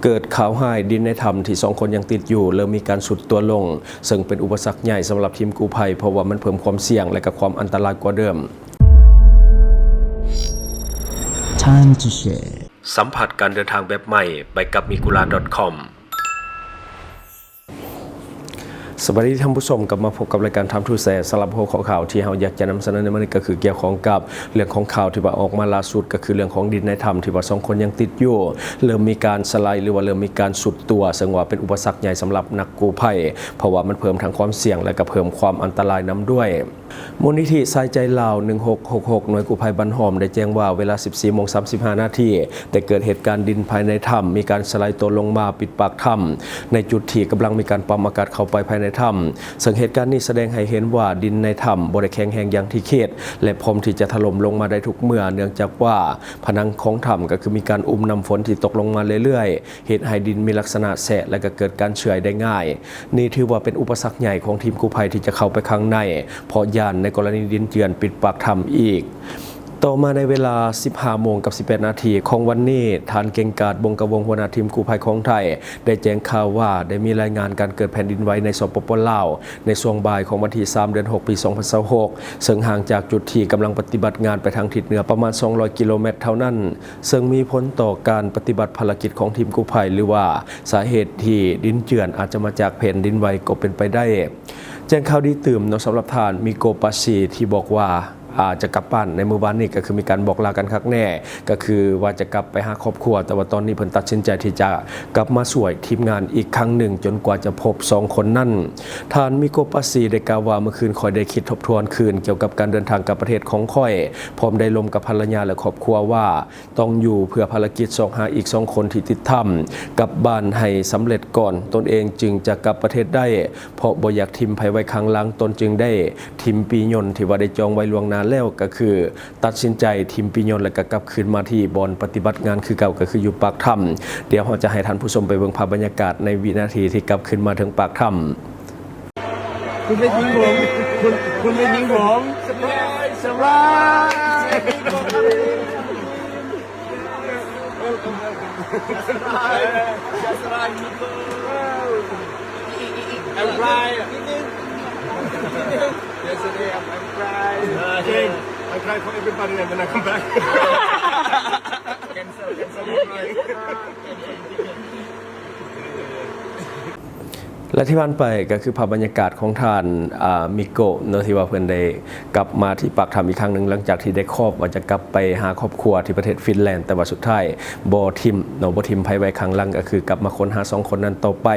ເກີດຂ່າວຮ້າຍ ດິນໃນຖ້ຳທີ່ສອງຄົນຍັງຕິດຢູ່ເລີ່ມມີການຊຸດຕົວລົງ, ເຊິ່ງເປັນອຸປະສັກໃຫຍ່ສຳລັບທີມກູ້ໄພ ເພາະວ່າມັນເພີ່ມຄວາມສ່ຽງ ແລະ ກໍຄວາມອັນຕະລາຍກວ່າເດີມ. ສຳຜັດການເດີນທາງແບບໃໝ່ ໄປກັບ Migura ດອດຄອມ. ສະບາຍດີທ່ານຜູ້ຊົມ, ກັບມາພົບກັບລາຍການ Time to Share. ສຳລັບຫົວຂໍ້ຂ່າວທີ່ເຮົາຢາກຈະນຳສະເໜີໃນມື້ນີ້ ກໍຄືກ່ຽວຂ້ອງກັບເລື່ອງຂອງຂ່າວທີ່ວ່າອອກມາລ່າສຸດ, ກໍຄືເລື່ອງຂອງດິນໃນຖ້ຳທີ່ວ່າສອງຄົນຍັງຕິດຢູ່ ເລີ່ມມີການສະໄລ ຫຼືວ່າເລີ່ມມີການຊຸດຕົວ, ເຊິ່ງວ່າເປັນອຸປະສັກໃຫຍ່ສຳລັບນັກກູ້ໄພ, ເພາະວ່າມັນເພີ່ມທັງຄວາມສ່ຽງ ແລະ ກໍເພີ່ມຄວາມອັນຕະລາຍນຳດ້ວຍ. ມູນນິທິສາຍໃຈລາວ ໜຶ່ງຫົກຫົກຫົກ ໜ່ວຍກູ້ໄພບ້ານຫ້ອມ ໄດ້ແຈ້ງວ່າ ເວລາ ສິບສີ່ໂມງ ສາມສິບຫ້ານາທີ ໄດ້ເກີດເຫດການດິນພາຍໃນຖ້ຳ ມີການສະໄລຕົວລົງມາປິດປາກຖ້ຳ ໃນຈຸດທີ່ກຳລັງມີການປ້ຳອາກາດເຂົ້າໄປພາຍໃນຖ້ຳ, ເຊິ່ງເຫດການນີ້ສະແດງໃຫ້ເຫັນວ່າດິນໃນຖ້ຳບໍ່ໄດ້ແຂງແຮງຢ່າງທີ່ຄິດ ແລະ ພ້ອມທີ່ຈະຖະຫຼົ່ມລົງມາໄດ້ທຸກເມື່ອ, ເນື່ອງຈາກວ່າຜະໜັງຂອງຖ້ຳກໍຄືມີການອຸ້ມນ້ຳຝົນທີ່ຕົກລົງມາເລື້ອຍໆ, ເຮັດໃຫ້ດິນມີລັກສະນະແຊະ ແລະ ກໍເກີດການເຊື່ອຍໄດ້ງ່າຍ. ນີ້ຖືວ່າເປັນອຸປະສັກໃຫຍ່ຂອງທີມກູ້ໄພທີ່ຈະເຂົ້າໄປຂ້າງໃນ, ເພາະຢ້ານໃນກໍລະນີດິນເຈື່ອນປິດປາກຖ້ຳອີກ. ຕໍ່ມາໃນເວລາ ສິບຫ້າໂມງກັບ ສິບແປດນາທີຂອງວັນນີ້, ທ່ານ ເກັ່ງກາດ ບົງກະວົງ ຫົວໜ້າທີມກູ້ໄພຂອງໄທ ໄດ້ແຈ້ງຂ່າວວ່າ ໄດ້ມີລາຍງານການເກີດແຜ່ນດິນໄຫວໃນ ສປປ ລາວ ໃນຊ່ວງບ່າຍຂອງວັນທີ ສາມ ເດືອນຫົກ ປີ ສອງພັນຊາວຫົກ ເຊິ່ງຫ່າງຈາກຈຸດທີ່ກຳລັງປະຕິບັດງານໄປທາງທິດເໜືອປະມານ ສອງຮ້ອຍກິໂລແມັດເທົ່ານັ້ນ. ເຊິ່ງມີຜົນຕໍ່ການປະຕິບັດພາລະກິດຂອງທີມກູ້ໄພ ຫຼືວ່າສາເຫດທີ່ດິນເຈື່ອນອາດຈະມາຈາກແຜ່ນດິນໄຫວກໍເປັນໄປໄດ້. ແຈ້ງຂ່າວດີຕື່ມເນາະ ສຳລັບທ່ານ ມິໂກ ປາຊີ ທີ່ບອກວ່າ ອາ ຈະກັບບ້ານໃນມື້ວານນີ້ ກໍຄືມີການບອກລາກັນຄັກແນ່ ກໍຄືວ່າຈະກັບໄປຫາຄອບຄົວ, ແຕ່ວ່າຕອນນີ້ເພິ່ນຕັດສິນໃຈທີ່ຈະກັບມາຊ່ວຍທີມງານອີກຄັ້ງໜຶ່ງ ຈົນກວ່າຈະພົບສອງຄົນນັ້ນ. ທ່ານ ມິໂກ ປາຊີ ໄດ້ກ່າວວ່າ ເມື່ອຄືນຂ້ອຍໄດ້ຄິດທົບທວນຄືນກ່ຽວກັບການເດີນທາງກັບປະເທດຂອງຂ້ອຍ, ພ້ອມໄດ້ລົມກັບພັນລະຍາ ແລະ ຄອບຄົວວ່າ ຕ້ອງຢູ່ເພື່ອພາລະກິດຊອກຫາອີກສອງຄົນທີ່ຕິດຖ້ຳ. ກັບບ້ານໃຫ້ສຳເລັດກ່ອນ, ຕົນເອງຈຶ່ງຈະກັບປະເທດໄດ້, ເພາະບໍ່ຢາກຖິ້ມໃຜໄວ້ຂ້າງຫຼັງ, ຕົນຈຶ່ງໄດ້ຖິ້ມປີ້ຍົນທີ່ວ່າໄດ້ຈອງໄວ້ລ່ວງໜ້າແລ້ວ, ກໍຄືຕັດສິນໃຈຖິ້ມປີ້ຍົນ ແລ້ວກໍກັບຄືນມາທີ່ບ່ອນປະຕິບັດງານຄືເກົ່າ, ກໍຄືຢູ່ປາກຖ້ຳ. ດຽວເຮົາຈະໃຫ້ທ່ານຜູ້ຊົມໄປເບິ່ງພາບບັນຍາກາດໃນວິນາທີທີ່ກັບຄືນມາເຖິງປາກຖ້ຳ. คุณไม่ทิ้งผม คุณ คุณไม่ทิ้งผม เซอร์ไพรส์ เซอร์ไพรส์ I'm crying. Yesterday, I'm, I'm crying. Again, I cry for everybody, and when I come back. Cancel, cancel. ແລະທີ່ຜ່ານໄປກໍຄືພາບບັນຍາກາດຂອງທ່ານ ອາ ມິໂກະເນາະ ທີ່ວ່າເພິ່ນໄດ້ກັບມາທີ່ປາກຖ້ຳອີກຄັ້ງໜຶ່ງ ຫຼັງຈາກທີ່ໄດ້ຄອບວ່າຈະກັບໄປຫາຄອບຄົວທີ່ປະເທດຟິນແລນ ແຕ່ວ່າສຸດທ້າຍບໍ່ຖິ້ມເນາະ ບໍ່ຖິ້ມໃຜໄວ້ຂ້າງຫຼັງ ກໍຄືກັບມາຄົ້ນຫາສອງຄົນນັ້ນຕໍ່ໄປ.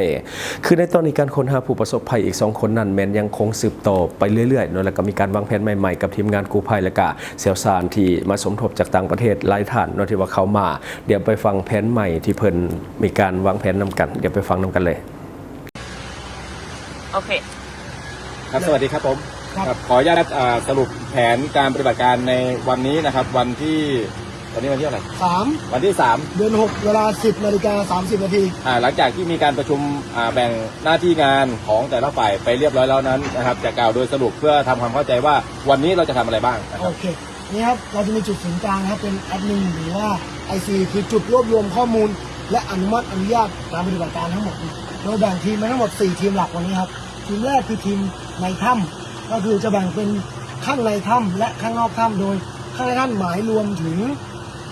ຄືໃນຕອນນີ້ການຄົ້ນຫາຜູ້ປະສົບໄພອີກສອງຄົນນັ້ນແມ່ນຍັງຄົງສືບຕໍ່ໄປເລື້ອຍໆເນາະ ແລ້ວກໍມີການວາງແຜນໃໝ່ໆກັບທີມງານກູ້ໄພ ແລ້ວກໍຊ່ຽວຊານທີ່ມາສົມທົບຈາກຕ່າງປະເທດຫຼາຍທ່ານເນາະ ທີ່ວ່າເຂົ້າມາ ດຽວໄປຟັງແຜນໃໝ່ທີ່ເພິ່ນມີການວາງແຜນນຳກັນ ດຽວໄປຟັງນຳກັນເລີຍ. ໂອເຄ ครับ สวัสดีครับผม ครับ ขออนุญาตอ่าสรุปแผนการปฏิบัติการในวันนี้นะครับ วันที่ วันนี้วันที่เท่าไหร่ สาม วันที่สาม เดือนหก เวลา สิบนาฬิกา สามสิบนาที อ่า หลังจากที่มีการประชุมอ่าแบ่งหน้าที่งานของแต่ละฝ่ายไปเรียบร้อยแล้วนั้นนะครับ จะกล่าวโดยสรุปเพื่อทำความเข้าใจว่าวันนี้เราจะทำอะไรบ้างนะครับ โอเค นี่ครับ เราจะมีจุดศูนย์กลางนะครับ เป็นแอดมินหรือว่า ไอซี คือจุดรวบรวมข้อมูล และอนุมัติอนุญาตการปฏิบัติการทั้งหมด โดยแบ่งทีมเป็นทั้งหมด สี่ ทีมหลักวันนี้ครับ ทีมแรกคือทีมในถ้ำ ก็คือจะแบ่งเป็นข้างในถ้ำและข้างนอกถ้ำ โดยข้างในถ้ำหมายรวมถึง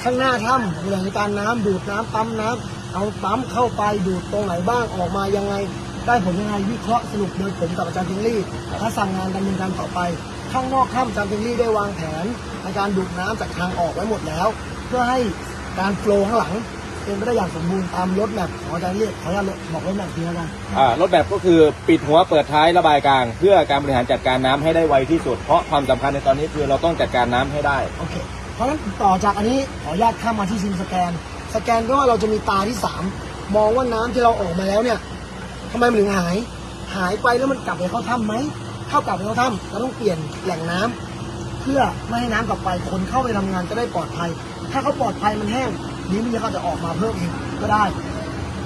ข้างหน้าถ้ำ บริหารจัดการน้ำ ดูดน้ำ ปั๊มน้ำ เอาปั๊มเข้าไปดูดตรงไหนบ้าง ออกมายังไง ได้ผลยังไง วิเคราะห์สรุปโดยผมกับอาจารย์เทงลี่ และสั่งงานดำเนินการต่อไป ข้างนอกถ้ำอาจารย์เทงลี่ได้วางแผนในการดูดน้ำจากทางออกไว้หมดแล้ว เพื่อให้การโฟลว์ข้างหลังเป็นไปได้อย่างสมบูรณ์ตามโรดแมปของอาจารย์เทงลี่ ขออนุญาตบอกโรดแมปอีกทีแล้วกัน อ่า โรดแมปก็คือปิดหัวเปิดท้ายระบายกลางเพื่อการบริหารจัดการน้ำให้ได้ไวที่สุด เพราะความสำคัญในตอนนี้คือเราต้องจัดการน้ำให้ได้ โอเค เพราะฉะนั้นต่อจากอันนี้ขออนุญาตข้ามมาที่ทีมสแกน สแกนก็ว่าเราจะมีตาที่สาม มองว่าน้ำที่เราออกมาแล้วเนี่ย ทำไมมันถึงหาย หายไปแล้วมันกลับไปเข้าถ้ำไหม ถ้ากลับไปเข้าถ้ำ เราต้องเปลี่ยนแหล่งน้ำ เพื่อไม่ให้น้ำกลับไป คนเข้าไปทำงานจะได้ปลอดภัย ถ้าเขาปลอดภัยมันแห้ง นี้มันก็จะออกมาเพิ่มอีกก็ได้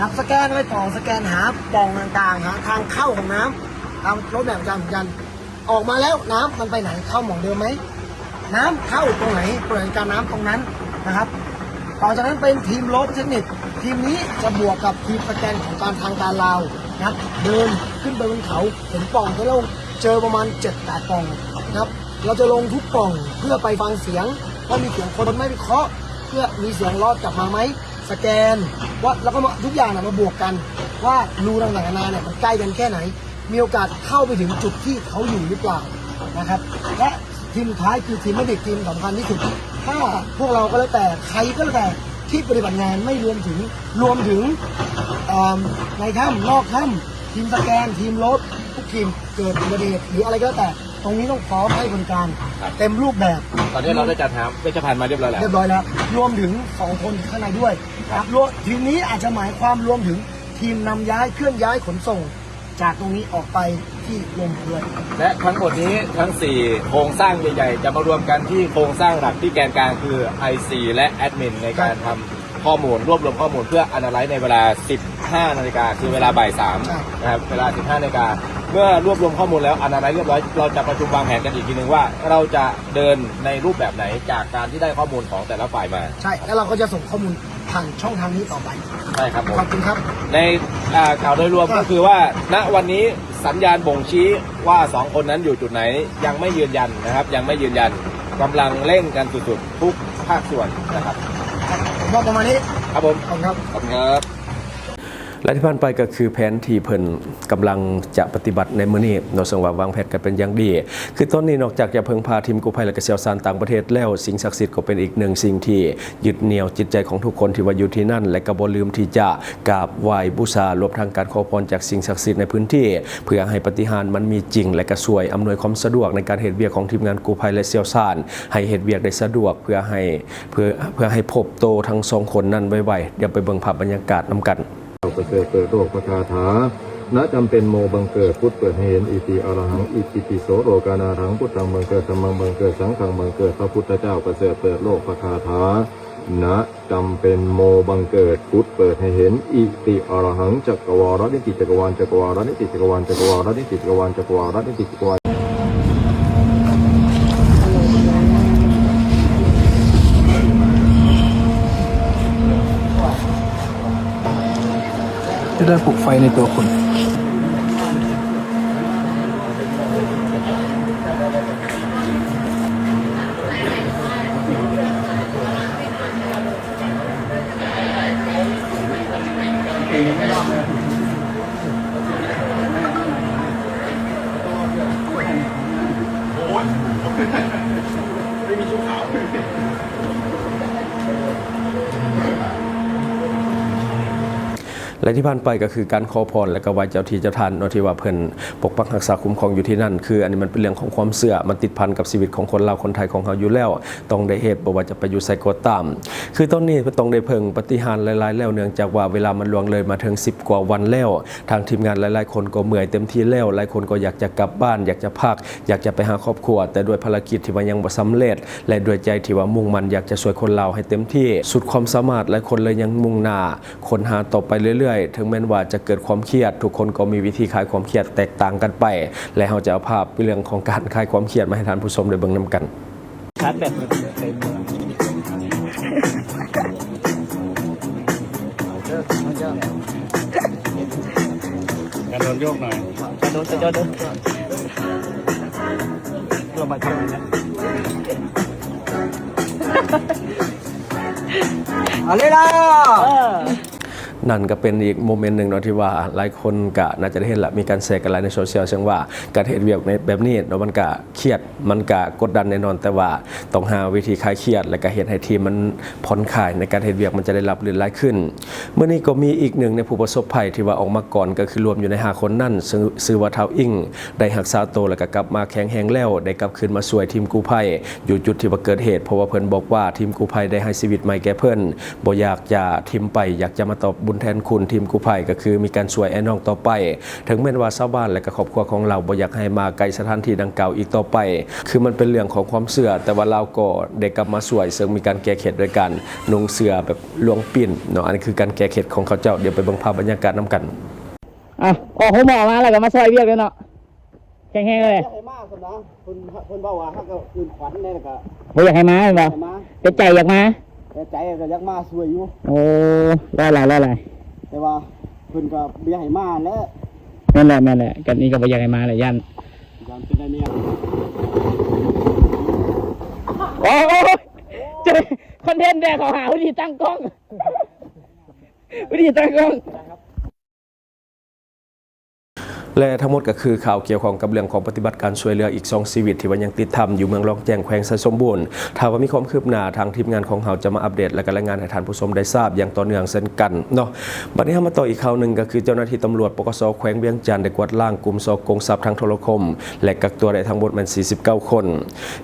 นักสแกนอะไรต่อ สแกนหาปล่องต่างๆ หาทางเข้าของน้ำ ตามโรดแมปเหมือนกัน ออกมาแล้วน้ำมันไปไหน เข้าหม่องเดิมไหม น้ำเข้าตรงไหน บริหารจัดการน้ำตรงนั้นนะครับ ต่อจากนั้นเป็นทีมโรดเทคนิค ทีมนี้จะบวกกับทีมสแกนของการทางการลาวนะครับ เดินขึ้นไปบนเขา เห็นปล่องที่เราเจอประมาณเจ็ดแปดปล่องนะครับ เราจะลงทุกปล่องเพื่อไปฟังเสียงว่ามีเสียงคนไหม วิเคราะห์เพื่อมีเสียงลอดกลับมาไหม สแกนว่า แล้วก็มาทุกอย่างน่ะมาบวกกันว่ารูต่างๆนานาเนี่ยมันใกล้กันแค่ไหน มีโอกาสเข้าไปถึงจุดที่เขาอยู่หรือเปล่านะครับ และทีมสุดท้ายคือทีมเมดิก ทีมสำคัญที่สุด ถ้าพวกเราก็แล้วแต่ ใครก็แล้วแต่ที่ปฏิบัติงาน ไม่รวมถึง รวมถึง เอิ่ม ในถ้ำ นอกถ้ำ ทีมสแกน ทีมรถ ทุกทีม เกิดอุบัติเหตุหรืออะไรก็แล้วแต่ ตรงนี้ต้องพร้อมให้บริการ ครับ เต็มรูปแบบ ตอนนี้เราได้จัดหาเวชภัณฑ์มาเรียบร้อยแล้ว เรียบร้อยแล้ว รวมถึงสองคนข้างในด้วยครับ รวม ทีมนี้อาจจะหมายความรวมถึงทีมนำย้าย เคลื่อนย้ายขนส่ง จากตรงนี้ออกไปที่โรงเรือน และทั้งหมดนี้ทั้งสี่โครงสร้างใหญ่ๆ จะมารวมกันที่โครงสร้างหลักที่แกนกลางคือ ไอซี และแอดมิน ในการ ครับ ทำข้อมูล รวบรวมข้อมูลเพื่อ analyze ในเวลา สิบห้านาฬิกา คือเวลาบ่ายสาม ใช่ นะครับ เวลา สิบห้านาฬิกา เมื่อรวบรวมข้อมูลแล้ว analyze เรียบร้อย เราจะประชุมวางแผนกันอีกทีหนึ่งว่าเราจะเดินในรูปแบบไหนจากการที่ได้ข้อมูลของแต่ละฝ่ายมา ใช่ แล้วเราก็จะส่งข้อมูล ผ่านช่องทางนี้ต่อไป ใช่ครับผม ขอบคุณครับ ใน อ่า ข่าวโดยรวม ครับ ก็คือว่า ณ วันนี้สัญญาณบ่งชี้ว่าสองคนนั้นอยู่จุดไหน ยังไม่ยืนยันนะครับ ยังไม่ยืนยัน กำลังเร่งกันสุดๆ ทุกภาคส่วนนะครับ ครับ ผมว่าประมาณนี้ ครับผม ขอบคุณครับ ขอบคุณครับ และที่ผ่านไปก็คือแผนที่เพิ่นกำลังจะปฏิบัติในมื้อนี้เนาะ ซึ่งว่าวางแผนกันเป็นอย่างดี คือตอนนี้นอกจากจะเพิ่งพาทีมกู้ภัยและก็เชี่ยวชาญต่างประเทศแล้ว สิ่งศักดิ์สิทธิ์ก็เป็นอีกหนึ่งสิ่งที่ยึดเหนี่ยวจิตใจของทุกคนที่ว่าอยู่ที่นั่น และก็บ่ลืมที่จะกราบไหว้บูชา รวมทั้งการขอพรจากสิ่งศักดิ์สิทธิ์ในพื้นที่ เพื่อให้ปาฏิหาริย์มันมีจริง และก็ช่วยอำนวยความสะดวกในการเฮ็ดเวียกของทีมงานกู้ภัยและเชี่ยวชาญ ให้เฮ็ดเวียกได้สะดวก เพื่อให้ เพื่อ เพื่อให้พบโตทั้งสองคนนั้นไวๆ เดี๋ยวไปเบิ่งภาพบรรยากาศนำกัน ประเสริฐเปิดโลกพระคาถา นะจำเป็นโมบังเกิด พุทธเปิดให้เห็น อิติอะระหัง อิติปิโสโลกานาถัง พุทธังบังเกิด ธัมมังบังเกิด สังฆังบังเกิด พระพุทธเจ้าประเสริฐเปิดโลกพระคาถา นะจำเป็นโมบังเกิด พุทธเปิดให้เห็น อิติอะระหัง จักรวาลนิติ จักรวาล จักรวาลนิติ จักรวาล จักรวาลนิติ จักรวาล จักรวาลนิติ จักรวาล จะได้ปลุกไฟในตัวคุณ และที่ผ่านไปก็คือการขอพร และก็ไหว้เจ้าที่เจ้าทานเนาะ ที่ว่าเพิ่นปกปักรักษาคุ้มครองอยู่ที่นั่น คืออันนี้มันเป็นเรื่องของความเชื่อ มันติดพันกับชีวิตของคนลาวคนไทยของเฮาอยู่แล้ว ต้องได้เฮ็ด บ่ว่าจะไปอยู่ไสก็ตาม คือตอนนี้ก็ต้องได้เพิ่งปาฏิหาริย์หลายๆ แล้ว เนื่องจากว่าเวลามันล่วงเลยมาถึงสิบกว่าวันแล้ว ทางทีมงานหลายๆ คนก็เมื่อยเต็มที่แล้ว หลายคนก็อยากจะกลับบ้าน อยากจะพัก อยากจะไปหาครอบครัว แต่ด้วยภารกิจที่ว่ายังบ่สำเร็จ และด้วยใจที่ว่ามุ่งมั่นอยากจะช่วยคนลาวให้เต็มที่สุดความสามารถ หลายคนเลยยังมุ่งหน้าค้นหาต่อไปเรื่อยๆ ถึงแม้นว่าจะเกิดความเครียด ทุกคนก็มีวิธีคลายความเครียดแตกต่างกันไป และเฮาจะเอาภาพเรื่องของการคลายความเครียดมาให้ท่านผู้ชมได้เบิ่งนำกัน ชาร์จแบตมันเต็ม การโดนโยกหน่อย การโดน การโดน ลงมาทำอะไรนะ เอาเลยล่ะ เออ นั่นก็เป็นอีกโมเมนต์หนึ่งเนาะ ที่ว่าหลายคนก็น่าจะได้เห็นละ มีการแชร์กันหลายในโซเชียล ซึ่งว่าการเฮ็ดเวียกในแบบนี้เนาะ มันก็เครียด มันก็กดดันแน่นอน แต่ว่าต้องหาวิธีคลายเครียด และก็เฮ็ดให้ทีมมันผ่อนคลายในการเฮ็ดเวียก มันจะได้ราบรื่นหลายขึ้น มื้อนี้ก็มีอีกหนึ่งในผู้ประสบภัยที่ว่าออกมาก่อน ก็คือรวมอยู่ในห้าคนนั้น ซึ่งชื่อว่าท้าวอิ้ง ได้รักษาตัวแล้วก็กลับมาแข็งแรงแล้ว ได้กลับคืนมาช่วยทีมกู้ภัยอยู่จุดที่ว่าเกิดเหตุ เพราะว่าเพิ่นบอกว่าทีมกู้ภัยได้ให้ชีวิตใหม่แก่เพิ่น บ่อยากจะถิ่มไป อยากจะมาตอบบุญแทนคุณทีมกู้ภัย ก็คือมีการช่วยอ้ายน้องต่อไป ถึงแม้นว่าชาวบ้านและก็ครอบครัวของลาวบ่อยากให้มาใกล้สถานที่ดังกล่าวอีกต่อไป คือมันเป็นเรื่องของความเชื่อ แต่ว่าลาวก็ได้กลับมาช่วย ซึ่งมีการแก้เคล็ดโดยการนุ่งเสื้อแบบหลวงปิ่นเนาะ อันนี้คือการแก้เคล็ดของเขาเจ้า เดี๋ยวไปเบิ่งภาพบรรยากาศนำกัน อ่ะ ออกโฮงหมอมาแล้วก็มาซอยเวียกเลยเนาะ แข็งแรงเลย อยากให้มาซั่นนะ เพิ่น เพิ่นเว้าว่าหากก็อื่นขวัญแน่แล้วก็ บ่อยากให้มาแม่นบ่ อยากให้มา แต่ใจอยากมา ແຕ່ໃຈກໍຢາກມາຊ່ວຍຢູ່. ໂອ້ ຫຼາຍໆ ຫຼາຍໆ ແຕ່ວ່າເພິ່ນກໍບໍ່ຢາກໃຫ້ມາແຫຼະ. ແມ່ນແຫຼະ ແມ່ນແຫຼະ ກັນນີ້ກໍບໍ່ຢາກໃຫ້ມາແຫຼະ ຢ້ານ ຢ້ານເປັນໄດ້ແນວ. ໂອ້ຍ ເຈີຄອນເທັນແດ່ ເຂົາຫາວິທີຕັ້ງກ້ອງ ວິທີຕັ້ງກ້ອງ. ແລະ ທັງໝົດກໍຄືຂ່າວກ່ຽວຂ້ອງກັບເລື່ອງຂອງປະຕິບັດການຊ່ວຍເຫຼືອອີກສອງຊີວິດ ທີ່ວ່າຍັງຕິດຖ້ຳຢູ່ເມືອງລ້ອງແຈ້ງ ແຂວງໄຊສົມບູນ. ຖ້າວ່າມີຄວາມຄືບໜ້າ ທາງທີມງານຂອງເຮົາຈະມາອັບເດດ ແລະ ກໍລາຍງານໃຫ້ທ່ານຜູ້ຊົມໄດ້ຊາບຢ່າງຕໍ່ເນື່ອງເຊັ່ນກັນເນາະ. ບັດນີ້ເຮົາມາຕໍ່ອີກຂ່າວໜຶ່ງ ກໍຄືເຈົ້າໜ້າທີ່ຕຳຫຼວດ ປກສ ແຂວງວຽງຈັນ ໄດ້ກວາດລ້າງກຸ່ມສໍ້ໂກງຊັບທາງໂທລະຄົມ ແລະ ກັກຕົວໄດ້ທັງໝົດແມ່ນສີ່ສິບເກົ້າຄົນ.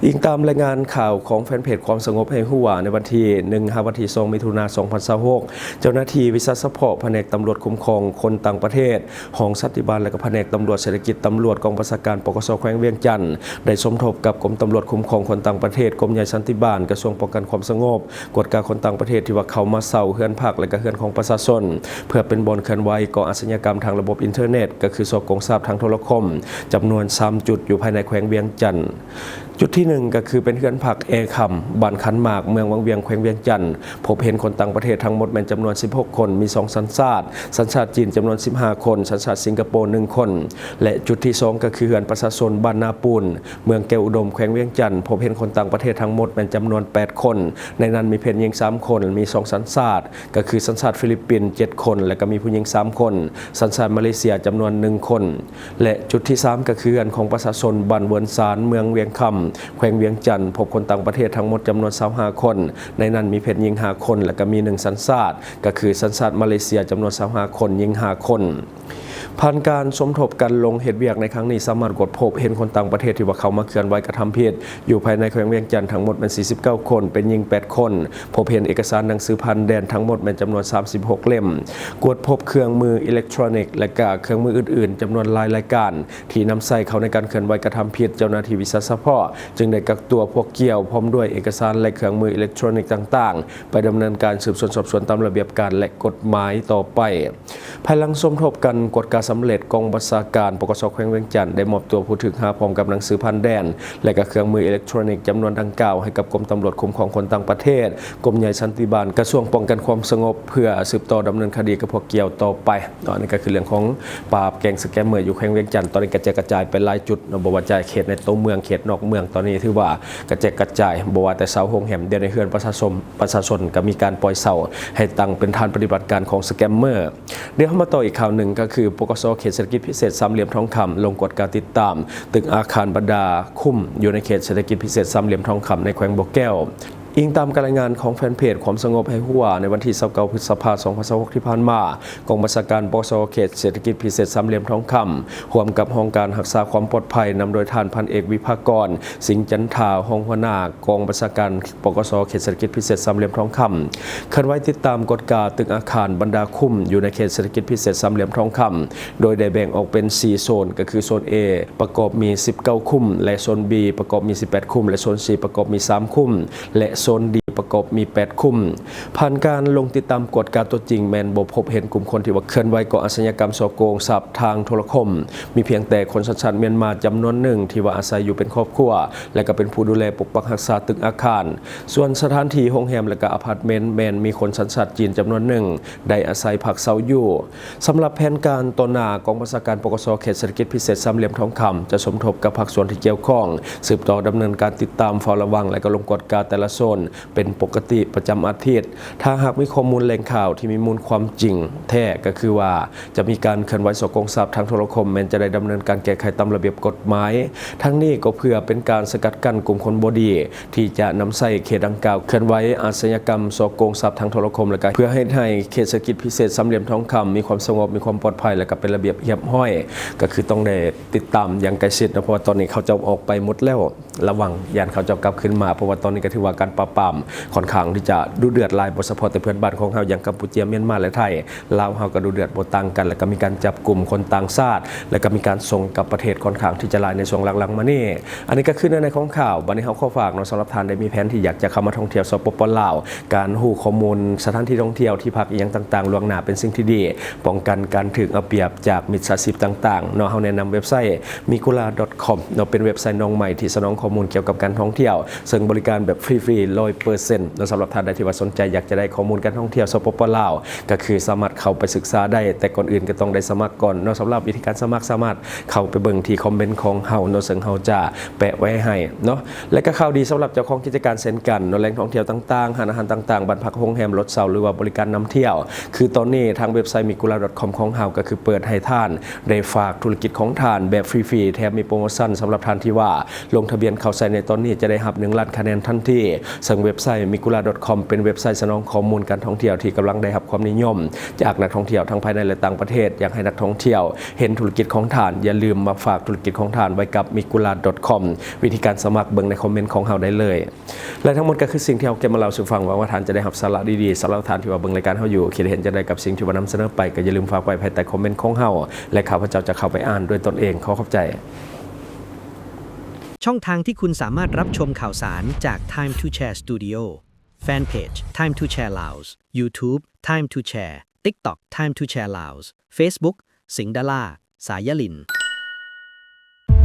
ອີງຕາມລາຍງານຂ່າວຂອງແຟນເພຈຄວາມສະຫງົບໃຫ້ຮູ້ວ່າ ໃນວັນທີໜຶ່ງຫາວັນທີສອງ ມິຖຸນາ ສອງພັນຊາວຫົກ ເຈົ້າໜ້າທີ່ວິຊາສະເພາະພະແນກຕຳຫຼວດຄຸ້ມຄອງຄົນຕ່າງປະເທດ ຫ້ອງສັນຕິບານ ແລະ ກໍພະແນກຕຳຫຼວດເສດຖະກິດຕຳຫຼວດ ກອງບັນຊາການ ປກສ ແຂວງວຽງຈັນ ໄດ້ສົມທົບກັບກົມຕຳຫຼວດຄຸ້ມຄອງຄົນຕ່າງປະເທດ ກົມໃຫຍ່ສັນຕິບານ ກະຊວງປ້ອງກັນຄວາມສະຫງົບ ກວດກາຄົນຕ່າງປະເທດທີ່ວ່າເຂົ້າມາເຊົ່າເຮືອນພັກ ແລະ ກະເຮືອນຂອງປະຊາຊົນ ເພື່ອເປັນບ່ອນເຄື່ອນໄຫວກໍ່ອາຊະຍາກຳທາງລະບົບອິນເຕີເນັດ ກໍຄືສໍ້ໂກງຊັບທາງໂທລະຄົມ ຈຳນວນສາມຈຸດ ຢູ່ພາຍໃນແຂວງວຽງຈັນ. ຈຸດທີໜຶ່ງ ກໍຄືເປັນເຮືອນພັກແອຄຳ ບ້ານຂັນໝາກ ເມືອງວັງວຽງ ແຂວງວຽງຈັນ ພົບເຫັນຄົນຕ່າງປະເທດທັງໝົດແມ່ນຈຳນວນສິບຫົກຄົນ ມີສອງສັນຊາດ, ສັນຊາດຈີນຈຳນວນສິບຫ້າຄົນ, ສັນຊາດສິງກະໂປໜຶ່ງຄົນ ແລະ ຈຸດທີສອງ ກໍຄືເຮືອນປະຊາຊົນບ້ານນາປູນ ເມືອງແກ້ວອຸດົມ ແຂວງວຽງຈັນ ພົບເຫັນຄົນຕ່າງປະເທດທັງໝົດແມ່ນຈຳນວນແປດຄົນ ໃນນັ້ນມີເພດຍິງສາມຄົນ ມີສອງສັນຊາດ ກໍຄືສັນຊາດຟີລິບປິນເຈັດຄົນ ແລະ ກໍມີຜູ້ຍິງສາມຄົນ ສັນຊາດມາເລເຊຍຈຳນວນໜຶ່ງຄົນ ແລະ ຈຸດທີສາມ ກໍຄືເຮືອນຂອງປະຊາຊົນບ້ານເວີນຊານ ເມືອງວຽງຄຳ ແຂວງວຽງຈັນ ພົບຄົນຕ່າງປະເທດທັງໝົດຈຳນວນຊາວຫ້າຄົນ ໃນນັ້ນມີເພດຍິງຫ້າຄົນ ແລະ ກໍມີໜຶ່ງສັນຊາດ ກໍຄືສັນຊາດມາເລເຊຍຈຳນວນຊາວຫ້າຄົນ ຍິງຫ້າຄົນ. ຜ່ານການສົມທົບກັນລົງເຮັດວຽກໃນຄັ້ງນີ້ ສາມາດກວດພົບເຫັນຄົນຕ່າງປະເທດທີ່ວ່າເຂົ້າມາເຄື່ອນໄຫວກະທຳຜິດຢູ່ພາຍໃນແຂວງວຽງຈັນທັງໝົດແມ່ນສີ່ສິບເກົ້າຄົນ ເປັນຍິງແປດຄົນ ພົບເຫັນເອກະສານໜັງສືຜ່ານແດນທັງໝົດແມ່ນຈຳນວນສາມສິບຫົກເຫຼັ້ມ ກວດພົບເຄື່ອງມືອີເລັກໂທຣນິກ ແລະ ກະເຄື່ອງມືອື່ນໆຈຳນວນຫຼາຍລາຍການ ທີ່ນຳໃຊ້ເຂົ້າໃນການເຄື່ອນໄຫວກະທຳຜິດ. ເຈົ້າໜ້າທີ່ວິຊາສະເພາະຈຶ່ງໄດ້ກັກຕົວພວກກ່ຽວ ພ້ອມດ້ວຍເອກະສານ ແລະ ເຄື່ອງມືອີເລັກໂທຣນິກຕ່າງໆ ໄປດຳເນີນການສືບສວນສອບສວນຕາມລະບຽບການ ແລະ ກົດໝາຍຕໍ່ໄປ. ພາຍຫຼັງສົມທົບກັນກວດກາສຳເລັດ, ກອງບັນຊາການ ປກສ ແຂວງວຽງຈັນ ໄດ້ມອບຕົວຜູ້ຖືກຫາພ້ອມກັບໜັງສືຜ່ານແດນ ແລະ ກະເຄື່ອງມືອີເລັກໂທຣນິກຈຳນວນດັ່ງກ່າວ ໃຫ້ກັບກົມຕຳຫຼວດຄຸ້ມຄອງຄົນຕ່າງປະເທດ, ກົມໃຫຍ່ສັນຕິບານ ກະຊວງປ້ອງກັນຄວາມສະຫງົບ ເພື່ອສືບຕໍ່ດຳເນີນຄະດີກັບພວກກ່ຽວຕໍ່ໄປເນາະ. ອັນນີ້ກໍຄືເລື່ອງຂອງປາບແກ້ງສະແກມເມີຢູ່ແຂວງວຽງຈັນ ຕອນນີ້ກະແຈກກະຈາຍໄປຫຼາຍຈຸດເນາະ, ບໍ່ວ່າຈະເຂດໃນຕົວເມືອງ ເຂດນອກເມືອງ ຕອນນີ້ຖືວ່າກະແຈກກະຈາຍ ບໍ່ວ່າແຕ່ເຊົ່າໂຮງແຮມ, ດຽວໃນເຮືອນປະຊາຊົນ ປະຊາຊົນກໍມີການປ່ອຍເຊົ່າໃຫ້ຕັ້ງເປັນຖານປະຕິບັດການຂອງສະແກມເມີ. ດຽວເຮົາມາຕໍ່ອີກຂ່າວໜຶ່ງ ກໍຄື ປກສ ເຂດເສດຖະກິດພິເສດສາມຫຼ່ຽມທອງຄຳ ລົງກວດກາຕິດຕາມຕຶກອາຄານບັນດາຄຸ້ມຢູ່ໃນເຂດເສດຖະກິດພິເສດສາມຫຼ່ຽມທອງຄຳໃນແຂວງບໍ່ແກ້ວ. ອີງຕາມການລາຍງານຂອງແຟນເພຈຄວາມສະຫງົບໃຫ້ຮູ້ວ່າ ໃນວັນທີຊາວເກົ້າ ພຶດສະພາ ສອງພັນຊາວຫົກ ທີ່ຜ່ານມາ, ກອງບັນຊາການ ປກສ ເຂດເສດຖະກິດພິເສດສາມຫຼ່ຽມທອງຄຳ ຮ່ວມກັບຫ້ອງການຮັກສາຄວາມປອດໄພ ນຳໂດຍທ່ານພັນເອກ ວິພາກອນ ສິງຈັນທາ ຮອງຫົວໜ້າກອງບັນຊາການ ປກສ ເຂດເສດຖະກິດພິເສດສາມຫຼ່ຽມທອງຄຳ ເຄື່ອນໄຫວຕິດຕາມກວດກາຕຶກອາຄານບັນດາຄຸ້ມຢູ່ໃນເຂດເສດຖະກິດພິເສດສາມຫຼ່ຽມທອງຄຳ ໂດຍໄດ້ແບ່ງອອກເປັນສີ່ໂຊນ ກໍຄືໂຊນ A ປະກອບມີສິບເກົ້າຄຸ້ມ ແລະ ໂຊນ B ປະກອບມີສິບແປດຄຸ້ມ ແລະ ໂຊນ C ປະກອບມີສາມຄຸ້ມ ແລະ ໂຊນ D ປະກອບມີແປດຄຸ້ມ. ຜ່ານການລົງຕິດຕາມກວດກາຕົວຈິງ ແມ່ນບໍ່ພົບເຫັນກຸ່ມຄົນທີ່ວ່າເຄື່ອນໄຫວກໍ່ອາຊະຍາກຳສໍ້ໂກງຊັບທາງໂທລະຄົມ, ມີພຽງແຕ່ຄົນສັນຊາດມຽນມາຈຳນວນໜຶ່ງທີ່ວ່າອາໄສຢູ່ເປັນຄອບຄົວ ແລະ ກໍເປັນຜູ້ດູແລປົກປັກຮັກສາຕຶກອາຄານ. ສ່ວນສະຖານທີ່ໂຮງແຮມ ແລະ ກໍອາພາດເມັນ ແມ່ນມີຄົນສັນຊາດຈີນຈຳນວນໜຶ່ງໄດ້ອາໄສພັກເຊົາຢູ່. ສຳລັບແຜນການຕໍ່ໜ້າ, ກອງບັນຊາການ ປກສ ເຂດເສດຖະກິດພິເສດສາມຫຼ່ຽມທອງຄຳ ຈະສົມທົບກັບພາກສ່ວນທີ່ກ່ຽວຂ້ອງ ສືບຕໍ່ດຳເນີນການຕິດຕາມເຝົ້າລະວັງ ແລະ ກໍລົງກວດກາແຕ່ລະໂຊນເປັນປົກກະຕິປະຈຳອາທິດ. ຖ້າຫາກມີຂໍ້ມູນແຫຼ່ງຂ່າວທີ່ມີມູນຄວາມຈິງແທ້ ກໍຄືວ່າຈະມີການເຄື່ອນໄຫວສໍ້ໂກງຊັບທາງໂທລະຄົມ ແມ່ນຈະໄດ້ດຳເນີນການແກ້ໄຂຕາມລະບຽບກົດໝາຍ. ທັງນີ້ກໍເພື່ອເປັນການສະກັດກັ້ນກຸ່ມຄົນບໍ່ດີ ທີ່ຈະນຳໃຊ້ເຂດດັ່ງກ່າວເຄື່ອນໄຫວອາຊະຍາກຳສໍ້ໂກງຊັບທາງໂທລະຄົມ ແລະ ກໍເພື່ອເຮັດໃຫ້ເຂດເສດຖະກິດພິເສດສາມຫຼ່ຽມທອງຄຳມີຄວາມສະຫງົບ, ມີຄວາມປອດໄພ ແລະ ກໍເປັນລະບຽບຮຽບຮ້ອຍ. ກໍຄືຕ້ອງໄດ້ຕິດຕາມຢ່າງໃກ້ຊິດເນາະ, ເພາະວ່າຕອນນີ້ເຂົາເຈົ້າອອກໄປໝົດແລ້ວ, ລະວັງຢ້ານເຂົາເຈົ້າກັບຄືນມາ, ເພາະວ່າຕອນນີ້ກໍຖືວ່າການປາບປາມຂ້ອນຂ້າງທີ່ຈະດຸເດືອດຫຼາຍ, ບໍ່ສະເພາະແຕ່ເພື່ອນບ້ານຂອງເຮົາ ຢ່າງກຳປູເຈຍ, ມຽນມາ ແລະ ໄທ. ລາວເຮົາກໍດຸເດືອດບໍ່ຕ່າງກັນ ແລ້ວກໍມີການຈັບກຸມຄົນຕ່າງຊາດ ແລ້ວກໍມີການສົ່ງກັບປະເທດຂ້ອນຂ້າງທີ່ຈະຫຼາຍໃນຊ່ວງຫຼັງໆມານີ້. ອັນນີ້ກໍຄືເນື້ອໃນຂອງຂ່າວ. ບັດນີ້ເຮົາຂໍຝາກເນາະ, ສຳລັບທ່ານໃດມີແຜນທີ່ຢາກຈະເຂົ້າມາທ່ອງທ່ຽວ ສປປ ລາວ, ການຮູ້ຂໍ້ມູນສະຖານທີ່ທ່ອງທ່ຽວທີ່ພັກອີ່ຫຍັງຕ່າງໆລ່ວງໜ້າເປັນສິ່ງທີ່ດີ, ປ້ອງກັນການຖືກເອົາປຽບຈາກມິດສາຊີບຕ່າງໆເນາະ. ເຮົາແນະນຳເວັບໄຊ Migura dot com ເນາະ, ເປັນເວັບໄຊນ້ອງໃໝ່ທີ່ສະໜອງຂໍ້ມູນກ່ຽວກັບການທ່ອງທ່ຽວ, ເຊິ່ງບໍລິການແບບຟຣີໆ ຮ້ອຍເປີ ເຊັ່ນເນາະ ສຳລັບທ່ານໃດທີ່ວ່າສົນໃຈຢາກຈະໄດ້ຂໍ້ມູນການທ່ອງທ່ຽວ ສປປ ລາວ ກໍຄືສາມາດເຂົ້າໄປສຶກສາໄດ້, ແຕ່ກ່ອນອື່ນກໍຕ້ອງໄດ້ສະໝັກກ່ອນເນາະ. ສຳລັບວິທີການສະໝັກ ສາມາດເຂົ້າໄປເບິ່ງທີ່ຄອມເມັນຂອງເຮົາເນາະ, ເຊິ່ງເຮົາຈະແປະໄວ້ໃຫ້ເນາະ. ແລະກໍຂ່າວດີສຳລັບເຈົ້າຂອງກິດຈະການເຊັ່ນກັນເນາະ, ແຫຼ່ງທ່ອງທ່ຽວຕ່າງໆ, ຮ້ານອາຫານຕ່າງໆ, ບ້ານພັກ, ໂຮງແຮມ, ລົດເຊົ່າ ຫຼືວ່າບໍລິການນຳທ່ຽວ, ຄືຕອນນີ້ທາງເວັບໄຊ Migula dot com ຂອງເຮົາ ກໍຄືເປີດໃຫ້ທ່ານໄດ້ຝາກທຸລະກິດຂອງທ່ານແບບຟຣີໆ, ແຖມມີໂປຣໂມຊັນສຳລັບທ່ານທີ່ວ່າ ລົງທະບຽນເຂົ້າໃຊ້ໃນຕອນນີ້ຈະໄດ້ຮັບໜຶ່ງລ້ານຄະແນນທັນທີ, ເຊິ່ງເວັບໄຊ Migula dot com ເປັນເວັບໄຊສະໜອງຂໍ້ມູນການທ່ອງທ່ຽວທີ່ກຳລັງໄດ້ຮັບຄວາມນິຍົມຈາກນັກທ່ອງທ່ຽວທັງພາຍໃນ ແລະ ຕ່າງປະເທດ. ຢາກໃຫ້ນັກທ່ອງທ່ຽວເຫັນທຸລະກິດຂອງທ່ານ, ຢ່າລືມມາຝາກທຸລະກິດຂອງທ່ານໄວ້ກັບ Migula dot com. ວິທີການສະໝັກເບິ່ງໃນຄອມເມັນຂອງເຮົາໄດ້ເລີຍ. ແລະທັງໝົດກໍຄືສິ່ງທີ່ເຮົາເກັບມາເລົ່າສູ່ຟັງ. ຫວັງວ່າທ່ານຈະໄດ້ຮັບສາລະດີໆ. ສຳລັບທ່ານທີ່ວ່າເບິ່ງລາຍການເຮົາຢູ່, ຄິດເຫັນຈັ່ງໃດກັບສິ່ງທີ່ວ່ານຳສະເໜີໄປ, ກໍຢ່າລືມຝາກໄວ້ພາຍໃຕ້ຄອມເມັນຂອງເຮົາ ແລະ ຂ້າພະເຈົ້າຈະເຂົ້າໄປອ່ານດ້ວຍຕົນເອງ. ຂໍຂອບໃຈ. ຊ່ອງທາງທີ່ຄຸນສາມາດຮັບຊົມຂ່າວສານຈາກ Time to Share Studio, Fanpage Time to Share Laos, YouTube Time to Share, TikTok Time to Share Laos, Facebook ສິງດາລາ ສາຍຍາລິນ.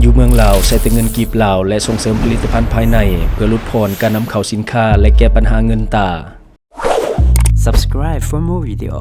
ຢູ່ເມືອງລາວໃຊ້ແຕ່ເງິນກີບລາວ ແລະ ສົ່ງເສີມຜະລິດຕະພັນພາຍໃນ ເພື່ອຫຼຸດຜ່ອນການນຳເຂົ້າສິນຄ້າ ແລະ ແກ້ບັນຫາເງິນຕາ. Subscribe for more video.